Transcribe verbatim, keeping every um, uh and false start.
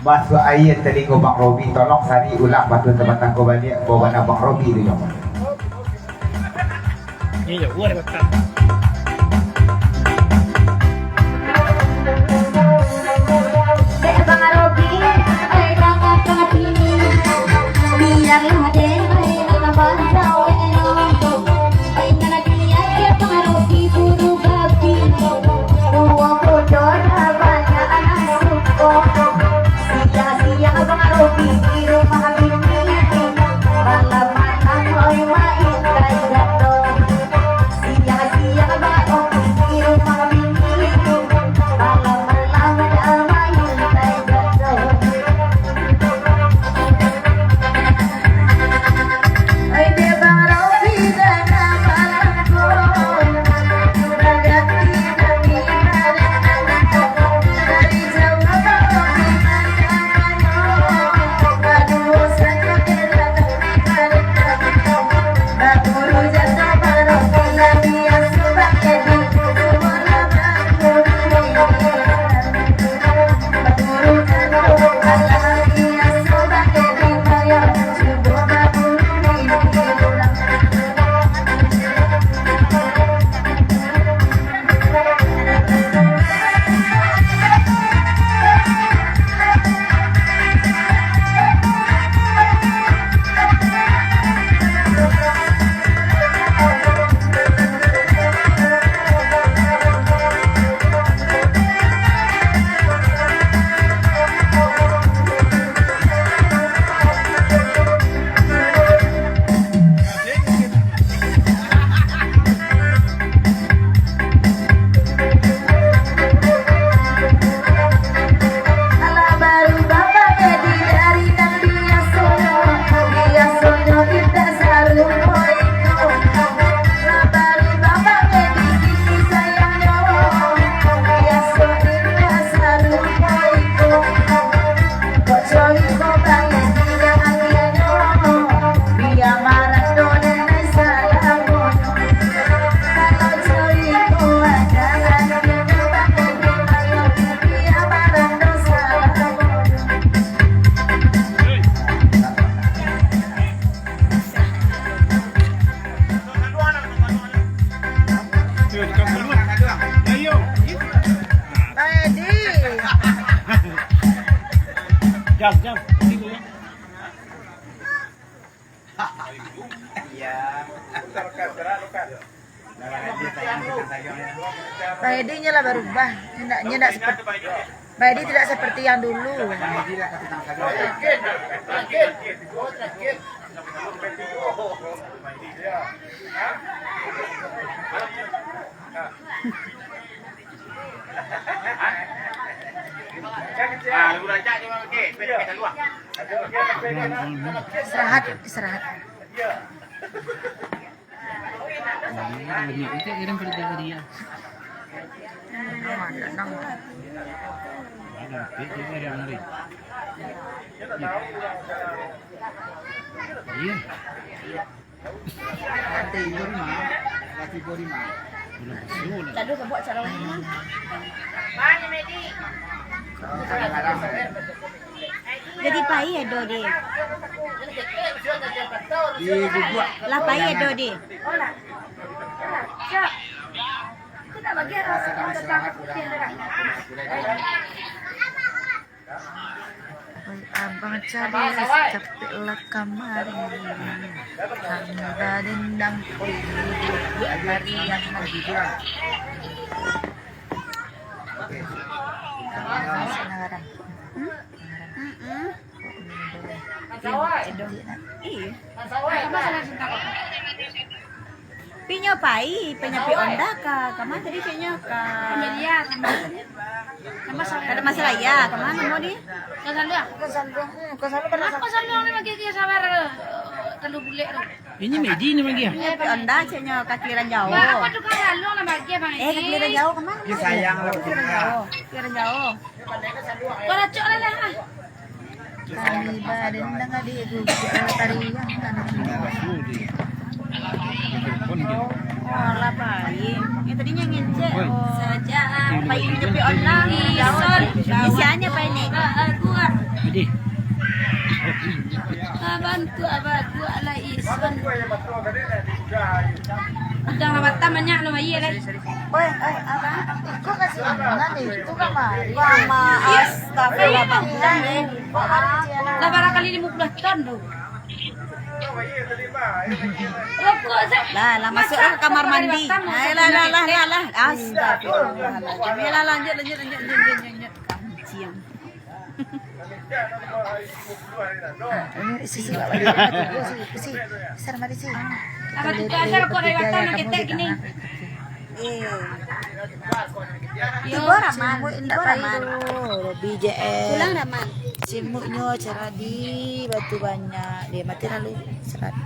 Masuak aia talingo Bang Robi, tolong sari ulang batun tabatang ko baliak, bawa bana Bang Robi tu nyo. Iyo, uwar batang. Dek Bang Robi, ai, danga kati ni. Biarlah dek, ai, danga bantau, eh, no. Ai, danga dia, dek Bang Robi, buru babi. Duo bodoh dah banyak anak suko. Siang-siang Bang Robi di rumah bini. Malam-malam, oi, main tai jatuh. Siang-siang baru di rumah bini, malam-malam damai tai jatuh. Oi, dia baru bisa nama aku, sudah ganti dari mana, dari jauh baru di mana. Ayo, tukang saluang. Ayo. Ready. Jam, jam. Iya. Pak Edi nyo lah barubah. Ndak, nyo ndak seperti, Pak Edi tidak seperti yang dulu. Istirahat, istirahat. Iya. Lalu ka buat cara lain. Jadi pai ado deh. Lah pai ado deh. Oi, abang cari capek lah kamari. Kami badendang, oi, hari yang mandi. Sekarang. Hmm? Sekarang. Iya. Pinyo pai, pinyo pi onda ka, ka ma tadi pinyo ka? Kada masalah ya, ka ma namo di? Ka Sanduang. Ka Sanduang, hmm, ka Sanduang. Kenapa Sanduang ni lagi dia sabar, eh, terlalu bulek tu? Ini Medi ni bagi ya? Pinyo pi onda ceknyo ka Keliran Jauh. Apa tu ka Sanduang lah bagi abang? Eh, ka Keliran Jauh ka ma? Keliran Jauh. Keliran Jauh. Kau racok lah lah. Kami badan dengan dia tu, tarian kan. Oh, lah, baik. Yang tadinya ngecek, oh. Saja, ah, paling nyepi orang, daun. Isiannya apa ini? Kuat. Jadi. Abang tu, abang tu, alah, Ison. Udah lah, batang banyak no, iya, lah. Oi, oi, abang. Itu kasih mana nih? Itu kamari. Mama, astagfirullah, Bang. Lah, barangkali lima puluh ton tu. Rokok sa-, lah, lah, masuk lah ke kamar mandi. Lah, lah, lah, lah, lah, lah. Astagfirullahaladzim. Yalah, lanjut, lanjut, lanjut, lanjut, lanjut, lanjut. Kancing. Ah, ini isi, isi, isi, isi. Besar mari, isi. Apa tu, ada rokok dari batang, nak ketek gini. Eh. Tigo Raman, tigo Raman. Robi J L. Pulang Raman. Simuknyo ceradi, batu banyak. Dia mati lalu, serat.